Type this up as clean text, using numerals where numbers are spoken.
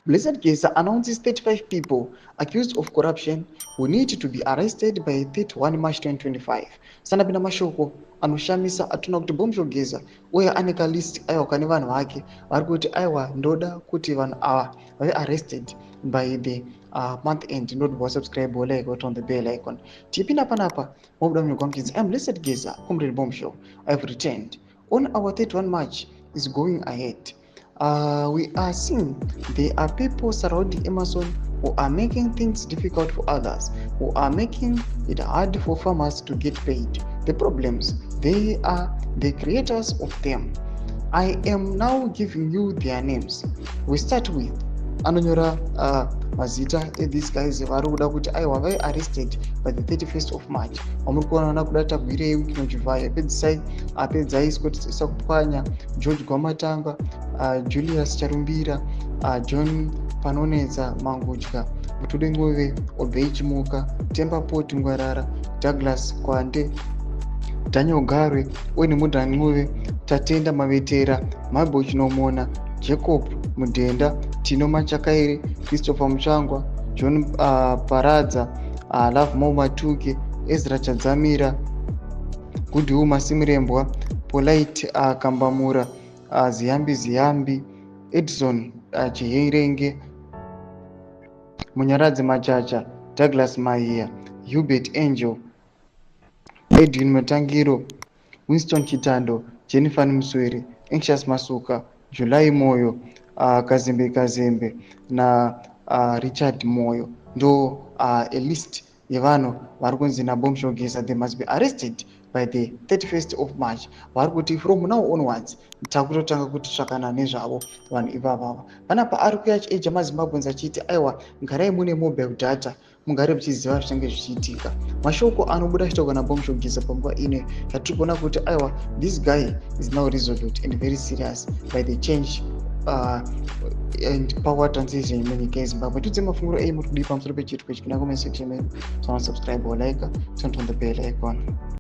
Blessed Geza announces 35 people accused of corruption who need to be arrested by 31 March 2025. Sanapinda mashoko anoshamisa atona kuti Bombshell Geza uye ane kalist, aiwa, kane vanhu vake vari kuti, aiwa, ndoda kuti vanhu ava vave arrested by the month end. Ndodwa subscribe, like, on the bell icon. Tipinda panapa mobuda munyogwa muchinzi, "I'm Blessed Geza, Comrade Bombshell. I've returned. On our 31 March is going ahead. We are seeing there are people surrounding Emmerson who are making things difficult for others, who are making it hard for farmers to get paid. The problems, they are the creators of them. I am now giving you their names. We start with," anonyora mazita ethese guys vari kuda kuti, aiwa, vai arrested by the 31st of March. Vamuri kuona vana Kuda Tagwirei, Wicknell Chivayo, Pedzisai, Apedzai Scott Sakupwanya, George Gwamatanga, Julius Charumbira, John Panonetsa Mangudya, Mutode Ngove, Obey Chimuka, Temba Poti Ngwarara, Douglas Kwande, Daniel Garwe, uye neMudha Ncube, Tatenda Mavetera, Mabel Chinomona, Jacob Mudhenda, Tino Machakaire, Christopher Mutsvangwa, John Paradza, Lovemore Matuke, Ezra Chadzamira, Goodwill Masimirembwa, Polite Kambamura, Ziyambi Ziyambi, Edson Chiherenge, Munyaradzi Machacha, Douglas Mahiya, Hubert Angel, Edwin Matangiro, Winston Chitando, Jennifer Muswere, Anxious Masuka, July Moyo, Kazembe Kazembe naRichard Moyo. Ndo a list yevanhu vari kunzi naBombshell Geza they must be arrested by the 31st of March. Vari kuti from now onwards takutotanga kutitsvakana nezvavo vanhu ivavava. Panapa ari kuya achiurger maZimbabweans achiti, aiwa, garai mune mobile data, mugare muchiziva zvichange zvichiitika. Mashoko anobuda achitaurwa naBombshell Geza panguva ino yatiri kuona kuti, aiwa, this guy is now resolute and very serious by the change and power transition munyika yeZimbabwe. Tiudze mafungiro ei muri kudii pamusoro pechiitiko ichi. Pinda comment section medu, so subscribe or like, turn on the bell icon.